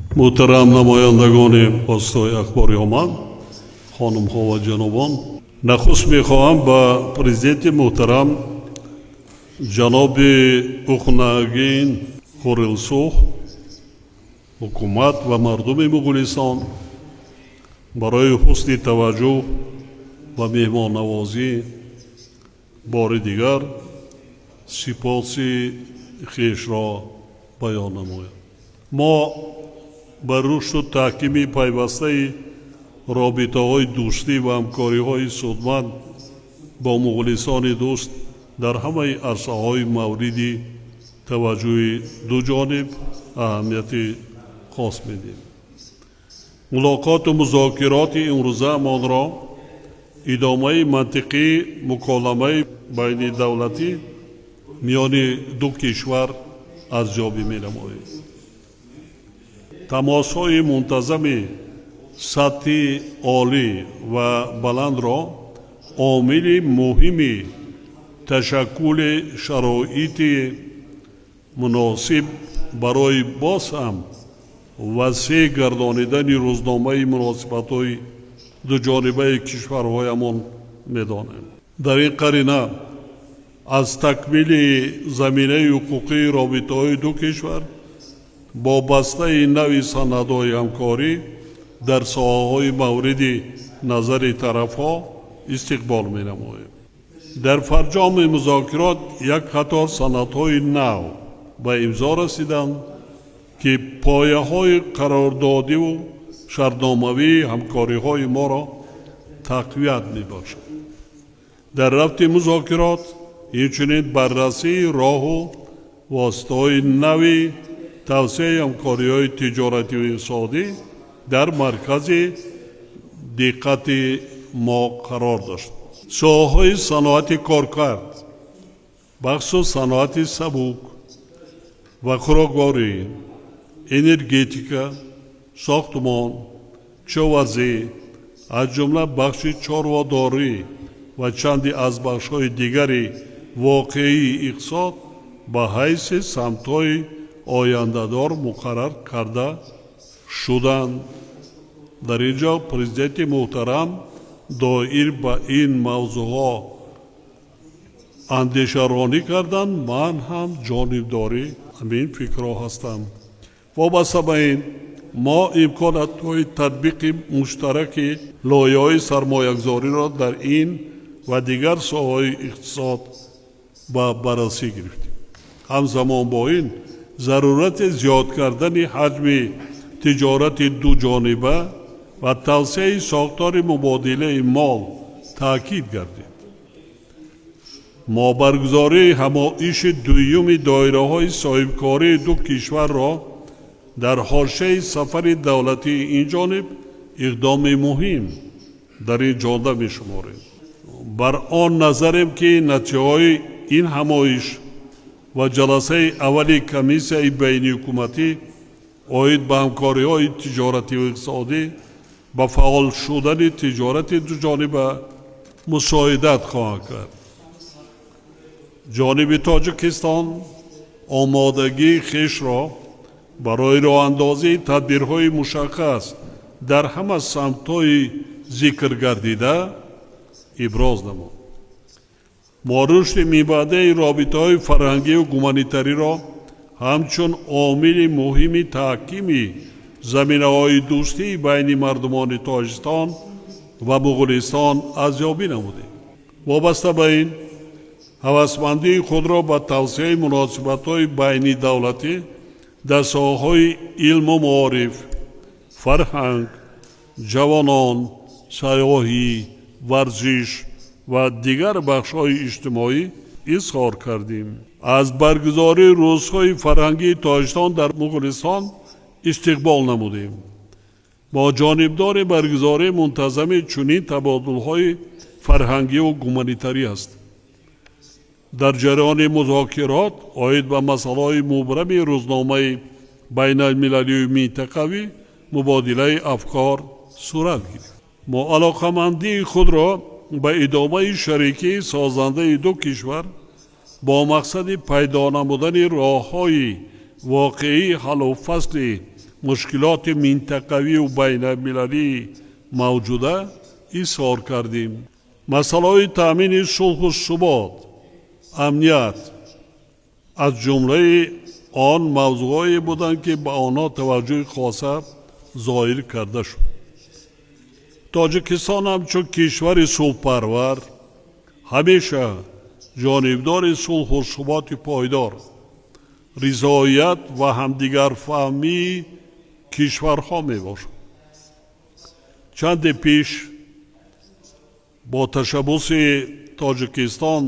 Муҳтарам намояндагони воситаҳои ахбори омма, хонумҳо ва ҷанобон, нахуст мехоҳам ба президенти муҳтарам ҷаноби Ухнаагийн Хурэлсух, ҳукумат ва мардуми Муғулистон барои ҳусни таваҷҷӯҳ ва меҳмоннавозӣ бори дигар сипоси хешро баён намоям. Мо ба рушду таҳкими пайвастаи робитаҳои дӯстӣ ва ҳамкориҳои судманд бо Муғулистони дӯст дар ҳамаи арсаҳои мавриди таваҷҷӯҳи дуҷониб аҳамияти хос медиҳем. Мулоқоту музокироти имрӯзаамонро идомаи мантиқии муколамаи байнидавлатӣ миёни ду кишвар арзёбӣ менамоем. Тамосҳои мунтазами сатҳи олӣ ва баландро омили муҳими ташаккули шароити муносиб барои боз ҳам васеъ гардонидани рӯзномаи муносибатҳои дуҷонибаи кишварҳоямон медонем. Дар ин қарина аз такмили заминаи ҳуқуқии робитаҳои ду кишвар бо бастаи нави санадҳои ҳамкорӣ дар соҳаҳои мавриди назари тарафҳо истиқбол менамоем. Дар фарҷоми музокирот як қатор санадҳои нав ба имзо расиданд, ки пояҳои қарордодиву шартномавии ҳамкориҳои моро тақвият мебошад. Дар рафти музокирот инчунин баррасии роҳу воситаҳои нави тавсеаи ҳамкориҳои тиҷоративу иқтисодӣ дар маркази диққати мо қарор дошт. Соҳаҳои саноати коркард, бахусус саноати сабук ва хӯрокворӣ, энергетика, сохтмон, кишоварзӣ, аз ҷумла бахши чорводорӣ ва чанде аз бахшҳои дигари воқеии иқтисод ба ҳайси самтҳои ояндадор муқаррар карда шуданд. Дар ин ҷо президенти муҳтарам доир ба ин мавзӯъҳо андешаронӣ карданд. Ман ҳам ҷонибдори ҳамин фикрҳо ҳастам. Вобаста ба ин мо имкониятҳои татбиқи муштараки лоиҳаҳои сармоягузориро дар ин ва дигар соҳаҳои иқтисод ба баррасӣ гирифтем. Ҳамзамон бо ин зарурати зиёд кардани ҳаҷми тиҷорати дуҷониба ва тавсеаи сохтори мубодилаи мол таъкид гардид. Мо баргузории ҳамоиши дуюми доираҳои соҳибкории ду кишварро дар ҳошияи сафари давлатии ин ҷониб иқдоми муҳим дар ин ҷода мешуморем. Бар он назарем, ки натиҷаҳои ин ҳамоиш ва ҷаласаи аввали комиссияи байниҳукуматӣ оид ба ҳамкориҳои тиҷоративу иқтисодӣ ба фаъол шудани тиҷорати дуҷониба мусоидат хоҳанд кард. Ҷониби Тоҷикистон омодагии хешро барои роҳандозии тадбирҳои мушаххас дар ҳама самтҳои зикр гардида иброз намуд. Мо рушди минбаъдаи робитаҳои фарҳангию гуманитариро ҳамчун омили муҳими таҳкими заминаҳои дӯстии байни мардумони Тоҷикистон ва Муғулистон арзёбӣ намудем. Вобаста ба ин ҳавасмандии худро ба тавсеаи муносибатҳои байнидавлатӣ дар соҳаҳои илму маориф, фарҳанг, ҷавонон, сайёҳӣ, варзиш ва дигар бахшҳои иҷтимоӣ изҳор кардем. Аз баргузории рӯзҳои фарҳангии Тоҷикистон дар Муғулистон истиқбол намудем. Мо ҷонибдори баргузории мунтазами чунин табодулҳои фарҳангиву гуманитарӣ ҳастем. Дар ҷараёни музокирот оид ба масъалаҳои мубрами рӯзномаи байналмилалию минтақавӣ мубодилаи афкор сурат гирифт. Мо алоқамандии худро ба идомаи шарикии созандаи ду кишвар бо мақсади пайдо намудани роҳҳои воқеии ҳаллу фасли Мушкилоти минтақавию байналмилалии мавҷуда изҳор кардем. Масъалаҳои таъмини сулҳу субот, амният аз ҷумлаи он мавзӯъҳое буданд, ки ба онҳо таваҷҷӯҳи хоса зоҳир карда шуд. Тоҷикистон ҳамчун кишвари сулҳпарвар ҳамеша ҷонибдори сулҳу суботи пойдор, ризоят ва ҳамдигарфаҳмии кишварҳо мебошад. Чанде пеш бо ташаббуси Тоҷикистон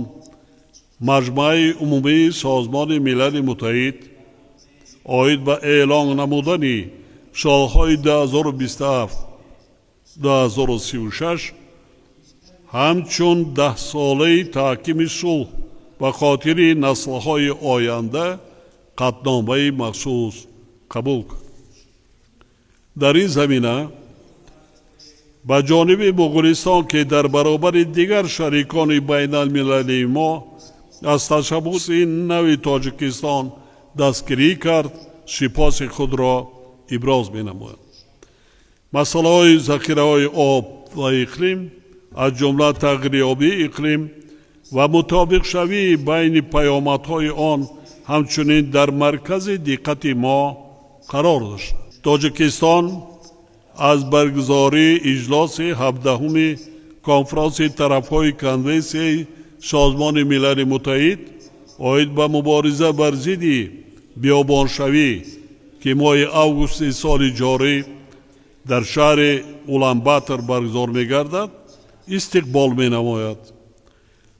Маҷмааи Умумии Созмони Милали Муттаҳид оид ба эълон намудани солҳои 2027-2036 ҳамчун 10-солаи таҳкими сулҳ ба хотири наслҳои оянда қатъномаи махсус қабул кард. Дар ин замина ба ҷониби Муғулистон, ки дар баробари дигар шарикони байналмилалии мо аз ташаббуси нави Тоҷикистон дастгирӣ кард, сипоси худро иброз менамояд. Масъалаҳои захираҳои об ва иқлим, аз ҷумла тағйирёбии иқлим ва мутобиқшавии байни паёмадҳои он, ҳамчунин дар маркази диққати мо қарор дошт. Тоҷикистон аз баргузории иҷлоси 17-уми Конфронси тарафҳои Конвенсияи Созмони Милали Муттаҳид оид ба мубориза бар зидди биёбоншавӣ, ки моҳи августи соли ҷорӣ дар шаҳри Уланбатор баргузор мегардад, истиқбол менамояд.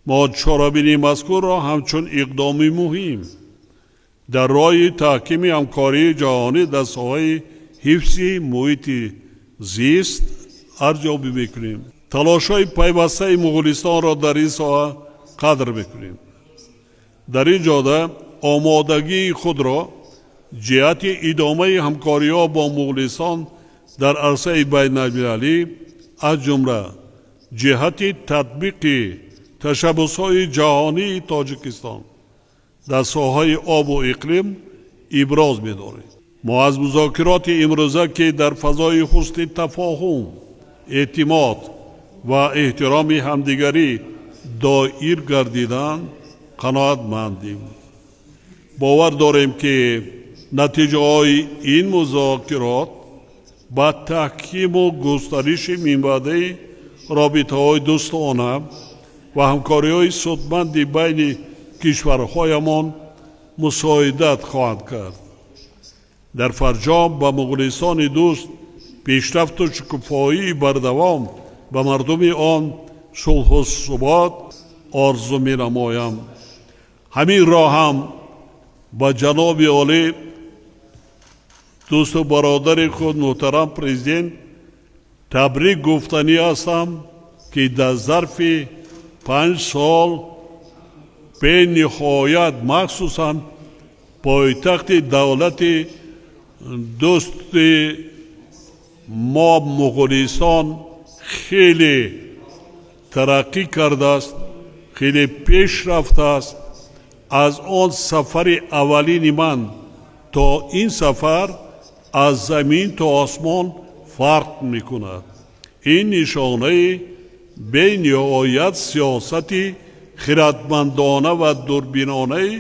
Мо чорабинии мазкурро ҳамчун иқдоми муҳим дар роҳи таҳкими ҳамкории ҷаҳонӣ дар соҳаи ҳифзи муҳити зист арзёбӣ мекунем. Талошҳои пайвастаи Муғулистонро дар ин соҳа қадр мекунем. Дар ин ҷода омодагии худро ҷиҳати идомаи ҳамкориҳо бо Муғулистон дар арсаи байналмилалӣ, аз ҷумла ҷиҳати татбиқи ташаббусҳои ҷаҳонии Тоҷикистон дар соҳаи обу иқлим, иброз медорем. Мо аз музокироти имрӯза, ки дар фазои ҳусни тафоҳум, эътимод ва эҳтироми ҳамдигарӣ доир гардиданд, қаноатмандем. Бовар дорем, ки натиҷаҳои ин музокирот ба таҳкиму густариши минбаъдаи робитаҳои дӯстона ва ҳамкориҳои судманди байни кишварҳоямон мусоидат хоҳанд кард. Дар фарҷом ба Муғулистони дӯст пешрафту шукуфоии бардавом, ба мардуми он сулҳу субот орзу менамоям. Ҳамин роҳ ҳам ба ҷаноби олӣ, дӯсту бародари худ, муҳтарам Президент табрик гуфтанӣ ҳастам, ки дар зарфи 5 сол бениҳоят, махсусан пойтахти давлати дӯсти мо Муғулистон хеле тараққӣ кардааст, хеле пеш рафтааст. Аз он сафари аввалини ман то ин сафар аз замин то осмон фарқ мекунад. Ин нишонаи бениҳоят сиёсати хиратмандона ва дурбинонаи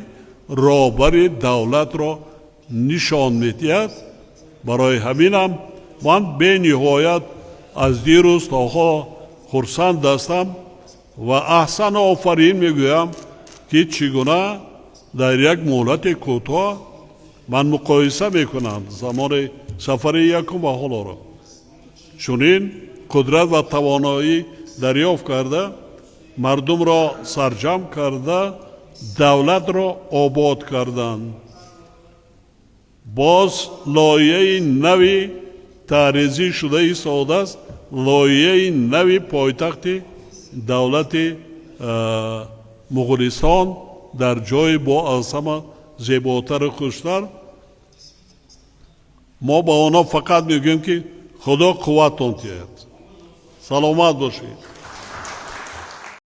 роҳбари давлатро нишон медиҳад. Барои ҳаминам ман бениҳоят аз дирӯз то ҳол хурсанд ҳастам ва аҳсан, офарин мегӯям, ки чӣ гуна дар як муҳлати кӯтоҳ, ман муқоиса мекунам замони сафари якум ва ҳолоро, чунин қудрат ва тавоноӣ дарёфт карда, мардумро сарҷамъ карда, давлатро обод карданд. Боз лоиҳаи нави таҳризӣ шуда истодааст, лоиҳаи нави пойтахти давлати Муғулистон дар ҷои бо аз ҳама зеботару хуштар. Мо ба онҳо фақат мегӯем, ки Худо қувватон диҳад, саломат бошед.